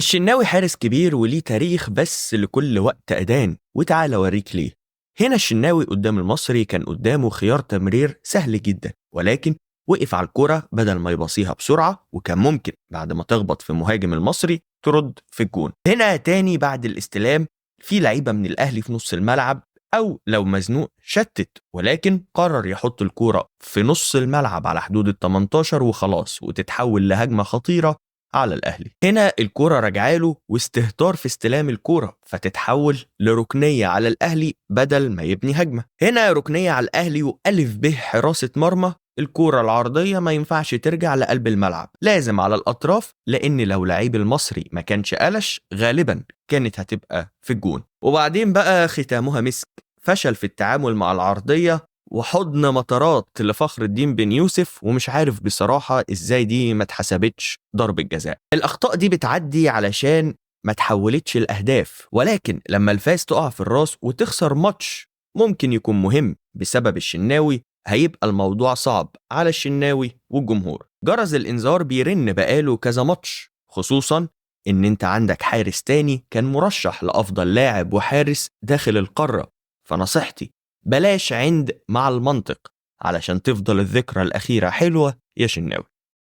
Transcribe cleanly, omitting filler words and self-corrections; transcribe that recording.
الشناوي حارس كبير وليه تاريخ، بس لكل وقت أذان، وتعالى أوريك ليه. هنا الشناوي قدام المصري كان قدامه خيار تمرير سهل جدا، ولكن وقف على الكرة بدل ما يباصيها بسرعة، وكان ممكن بعد ما تخبط في مهاجم المصري ترد في الجون. هنا تاني بعد الاستلام في لعيبة من الأهلي في نص الملعب، أو لو مزنوق شتت، ولكن قرر يحط الكورة في نص الملعب على حدود ال 18 وخلاص، وتتحول لهجمة خطيرة على الأهلي. هنا الكورة رجعاله واستهتار في استلام الكورة، فتتحول لركنية على الأهلي بدل ما يبني هجمة. هنا ركنية على الأهلي وألف به حراسة مرمى، الكورة العرضية ما ينفعش ترجع لقلب الملعب، لازم على الأطراف، لأن لو لعيب المصري ما كانش قلش غالبا كانت هتبقى في الجون. وبعدين بقى ختامها مسك، فشل في التعامل مع العرضية وحضن مطارات لفخر الدين بن يوسف، ومش عارف بصراحة إزاي دي ما اتحسبتش ضربة جزاء. الأخطاء دي بتعدي علشان ما تحولتش الأهداف، ولكن لما الفاس تقع في الراس وتخسر ماتش ممكن يكون مهم بسبب الشناوي، هيبقى الموضوع صعب على الشناوي والجمهور. جرس الإنذار بيرن بقاله كذا ماتش، خصوصا إن أنت عندك حارس تاني كان مرشح لأفضل لاعب وحارس داخل القارة. فنصيحتي بلاش عند مع المنطق علشان تفضل الذكرى الأخيرة حلوة يا شناوي.